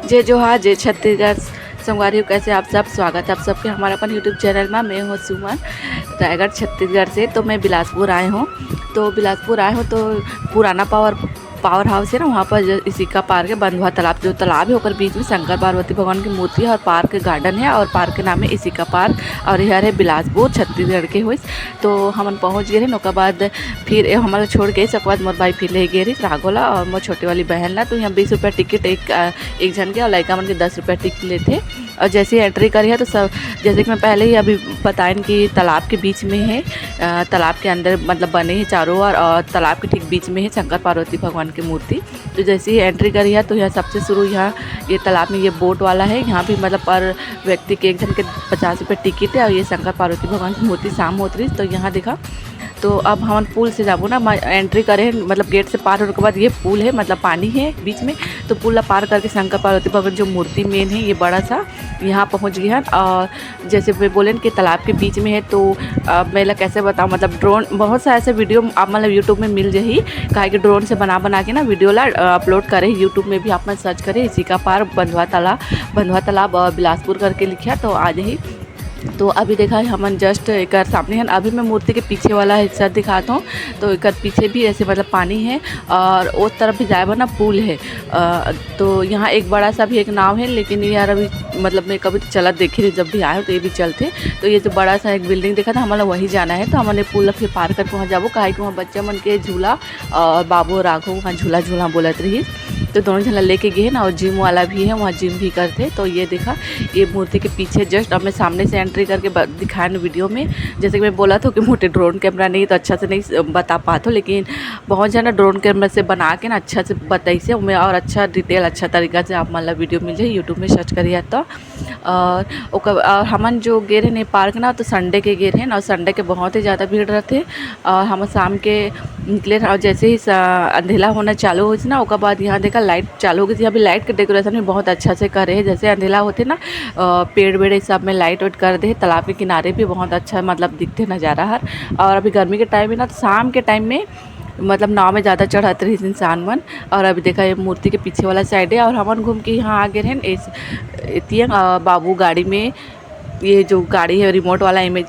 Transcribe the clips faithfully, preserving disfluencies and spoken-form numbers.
जय जोहार, जय छत्तीसगढ़। संगवारी हो, कैसे आप सब? स्वागत है आप सबके हमारे अपन YouTube चैनल में। मैं हूँ सुमन, रायगढ़ छत्तीसगढ़ से। तो मैं बिलासपुर आए हूँ, तो बिलासपुर आए हूँ तो पुराना पावर पावर हाउस है ना, वहाँ पर जो इसिका पार्क है, बंधवा तालाब, जो तालाब है ओकर बीच में शंकर पार्वती भगवान की मूर्ति है और पार्क गार्डन है और पार्क के नाम है इसिका पार्क। और यह है बिलासपुर छत्तीसगढ़ के होइस। तो हमन पहुँच गए रहे, ओकर बाद फिर ए हमारा छोड़ के, ओकर बाद मोर भाई फिर ले गए रही राघो ला और मोर छोटे वाली बहन ला। तो यहाँ बीस रुपया टिकट एक, अ, एक जन के, और लड़का मन के दस रुपया टिकट लेते। और जैसे ही एंट्री करी है तो सब, जैसे कि मैं पहले ही अभी बताइन कि तालाब के बीच में है, अ, तालाब के अंदर मतलब बने हैं चारों ओर, और तालाब के ठीक बीच में है शंकर पार्वती भगवान की मूर्ति। तो जैसे ही एंट्री करी है तो यहाँ सबसे शुरू यहाँ ये तालाब में ये बोट वाला है, यहाँ भी मतलब पर व्यक्ति के एक जन के पचास रुपये टिकट है और ये शंकर पार्वती भगवान की मूर्ति शाम होत रही। तो यहाँ देखा, तो अब हमन पुल से जाबो ना, मैं एंट्री करे हैं, मतलब गेट से पार होने के बाद ये पुल है, मतलब पानी है बीच में, तो पुल ला पार करके शंकर पार्वती भगवान जो मूर्ति मेन है ये बड़ा सा, यहाँ पहुँच गए हैं। और जैसे मैं बोले कि तालाब के बीच में है, तो अब मैं ला कैसे बताऊँ, मतलब ड्रोन, बहुत सा ऐसे वीडियो आप मतलब YouTube में मिल जाही, काहे कि ड्रोन से बना बना के ना वीडियो ला, अ, अपलोड करे YouTube में भी, आप मन सर्च करे इसिका पार्क बंधवा तालाब, बंधवा तालाब और बिलासपुर करके लिखिया तो आ जाही। तो अभी देखा है हमन जस्ट एकर सामने है, अभी मैं मूर्ति के पीछे वाला हिस्सा दिखाता हूँ। तो एकर पीछे भी ऐसे मतलब पानी है और उस तरफ भी जाए बर ना पुल है। अ, तो यहाँ एक बड़ा सा भी एक नाव है, लेकिन ये यार अभी मतलब मैं कभी तो चलत देखे नहीं, जब भी आए हो तो ये भी चलते। तो ये जो बड़ा सा एक बिल्डिंग देखा था, हमन ला वही जाना है, तो हमन ये पुल फिर पार करके वहाँ जाबो, काहे कि वहाँ बच्चा मन के झूला और बाबू राघो वहाँ झूला झूला बोलत रही, तो दोनों झन ला लेके गए ना, और जिम वाला भी है, वहाँ जिम भी करते। तो ये देखा, ये मूर्ति के पीछे जस्ट अब मैं सामने से एंट्री करके ब-, दिखाए ना वीडियो में। जैसे कि मैं बोला था कि मोटे ड्रोन कैमरा नहीं तो अच्छा से नहीं स-, बता पात हो, लेकिन बहुत जना ड्रोन कैमरा से बना के ना अच्छा से बताइसे, ओमे और अच्छा डिटेल, अच्छा तरीका से आप मन ला वीडियो मिल जाए, YouTube में सर्च करिए तो। और ओकर, और हमन जो गे रहे पार्क ना, तो संडे के गे रहे और संडे के बहुत ही ज़्यादा भीड़ रहते। और हम शाम के निकले रहे और जैसे ही सा-, अंधेला होना चालू होइस ना, ओकर बाद यहाँ देखा लाइट चालू हो गई थी। अभी लाइट के डेकोरेशन भी बहुत अच्छा से करे है, जैसे अंधेला होते ना, अ, पेड़ वेड़ ये सब में लाइट वाइट कर दे। तालाब के किनारे भी बहुत अच्छा मतलब दिखते नज़ारा हर। और अभी गर्मी के टाइम है ना, तो शाम के टाइम में मतलब नाव में ज़्यादा चढ़त रहिस इंसान मन। और अभी देखा, ये मूर्ति के पीछे वाला साइड है और हमन घूम के यहाँ आ गए हैं। इस एतियन, अ, बाबू गाड़ी में, ये जो गाड़ी है रिमोट वाला, इमे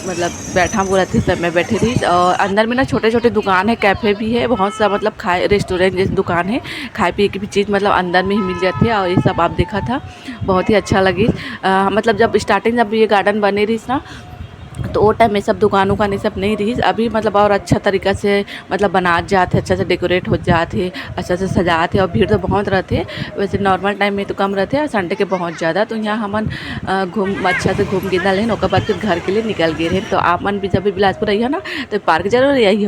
मतलब बैठा बोला थे, सब में बैठे रही। और अंदर में ना छोटे छोटे दुकान है, कैफे भी है, बहुत सा मतलब खाए रेस्टोरेंट जैसे दुकान है, खाए पिए की भी चीज़ मतलब अंदर में ही मिल जाती है। और ये सब आप देखा था, बहुत ही अच्छा लगी। अ, मतलब जब स्टार्टिंग जब ये गार्डन बने रही ना, तो वो टाइम में सब दुकान उकान ये सब नहीं रही। अभी मतलब और अच्छा तरीका से मतलब बनात जात है, अच्छा से डेकोरेट हो जात है, अच्छा से सजात है और भीड़ तो बहुत रहते। वैसे नॉर्मल टाइम में तो कम रहते और संडे के बहुत ज़्यादा। तो यहाँ हमन, अ, घूम, अच्छा से घूम के लेन, ओकर बाद फिर घर के लिए निकल गए रहे। तो आप मन भी जब भी बिलासपुर आइए ना, तो पार्क जरूर आइए।